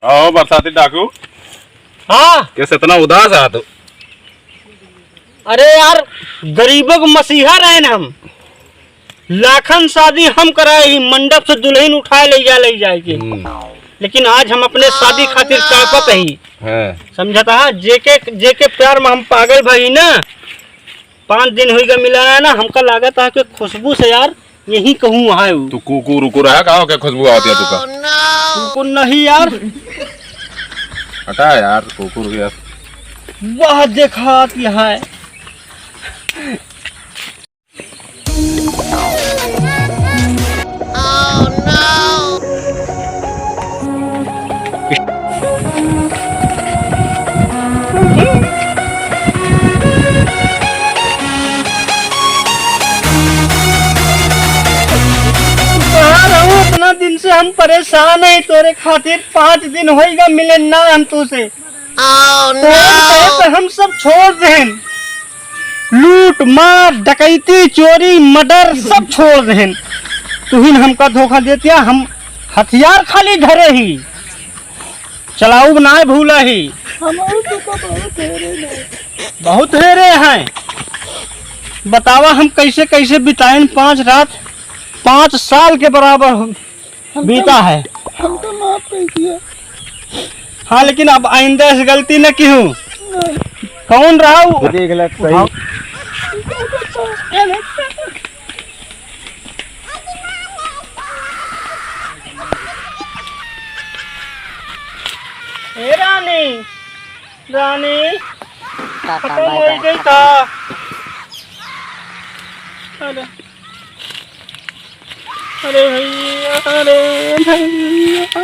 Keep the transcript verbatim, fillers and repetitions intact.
आओ बरसाती डाकू। हाँ। कैसे इतना उदास है तू? अरे यार, गरीबों के मसीहा रहेन हम। लाखन शादी हम कराए ही, मंडप से दुल्हन उठाए ले जा, ले जाए के। हम्म। लेकिन आज हम अपने शादी खातिर तड़पत ही। हाँ। समझता है, जेके, जेके प्यार में हम पागल भई ना, पाँच दिन होइगा मिला है ना, हमका लागत है कि खुशबू से यार यही कहूँ है उ। तू कुकुर उकुर है का, के खुशबू आवत है तुका? कुकुर नहीं यार। हटा यार कुकुर के यार। वह देखा आती है। कहाँ रहू? इतना दिन से हम परेशान है तोरे खातिर। पाँच दिन होइगा मिले ना हम तू से। तोरे कहे पे हम सब छोड़ देहन। लूट, मार, डकैती, चोरी, मर्डर सब छोड़ देहन। तुहिन हमका धोखा देतिया, हम हथियार खाली धरे ही, चलाऊ नाय भूला ही। हमारे तो का बहुत हेरे नहीं। बहुत हेरे हैं। बतावा हम कैसे कैसे बिताएन पाँच रात, पाँच साल के बराबर हो। हमका बीता है। हमका माफ कर दिया। हाँ, लेकिन अब आइंदा ऐसी गलती न कीहू। नहीं। कौन रहा वो? देख ले, सही। उठाओ। ए रानी, रानी, खत्म हो गई था। अरे। अरे भैया, अरे भैया।